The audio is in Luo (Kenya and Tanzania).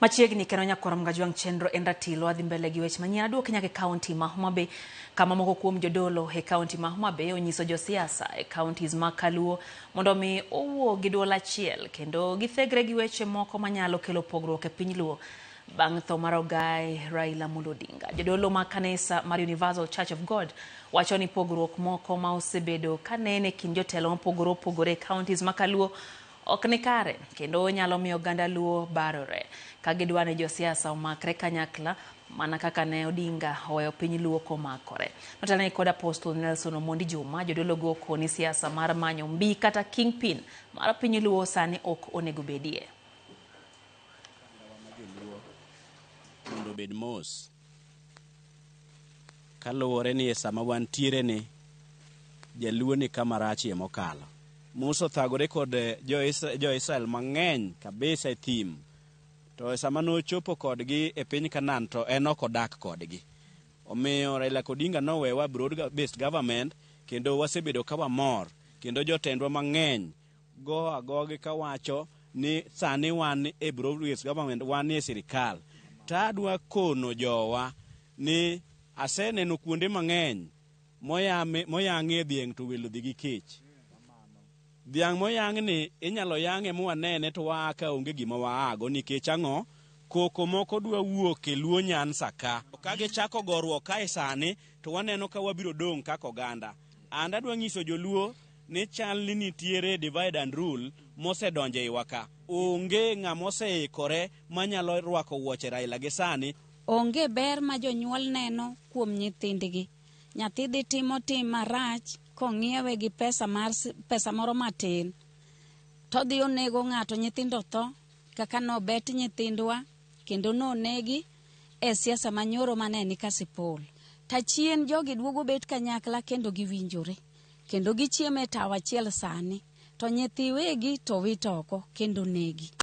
Machiegni kendo nyakwar Mgajwang' chenro en ratilo adhi mbele gi weche manyien aduoki nyaka e kaunti ma Homa Bay kama moko kuom jodolo e kaunti ma Homa Bay onyiso josiasa e kauntis ma Kaluo mondo mi owuo gi duol achiel kendo githegre gi weche moko manyalo kelo pogruok e piny Luo bang' tho mar ogai Raila Amolo Odinga. Jodolo mag kanisa mar Universal Church of God wacho ni pogruok moko ma osebedo kanene e kind jotelo mopogore opogore e kauntis ma Kaluo ok ni kare kendo nyalo miyo oganda Luo barore ka gidwa ni josiasa omakre kanyakla mana kaka ne Odinga oweyo piny Luo komakore. Notelnegi kod Apostle Nelson Omondi Juma, jodologo okoni siasa mar manyo mbi kata kingpin mar piny Luo sani ok onego bedie. Ogandawa ma joluo mondo obed mos kaluwore ni e sama wantiere ni jaluo ni kama rachie mokalo. Musa othagore kod jo-Israel mang'eny kabisa e thim. To e sama nochopo kodgi e piny Canaan to en ok odak kodgi. Omiyo Raila Odinga nowewa broad based government kendo wasebedo ka wamor kendo jotendwa mang'eny go agogi kawacho ni sani wan e broad based government wan e sirikal. To adwa kono jowa ni aseneno kuonde mang'eny moyang'ie dhiang' to welo dhi gi kech. Dhiang' moyang'ni inyalo yang'e mwanene to waa ka onge gima waago nikech ang'o? Koko moko dwa wuok e Luo Nyanza ka. Ka gichako goruok kae sani to waneno ka wabiro dong' kaka oganda. And adwa nyiso joluo ni chal ni nitiere divide and rule mosedonjo e iwa ka. Onge ng'ama oseikore manyalo rwako wuoche Raila gi sani. Onge ber ma jonyuol neno kuom nyithindgi. Nyathi dhi timo tim marach kong'iewe gi pesa mar pesa moro matin. To dhi onego ng'ato nyithindo tho kaka nobet nyithindwa kendo nonegi e siasa manyoro mane ni Kasipul. Tachien jogi duogo bet kanyakla kendo giwinjore. Kendo gichiemo e tawo achiel sani. To nyithi wegi to wit oko kendo negi.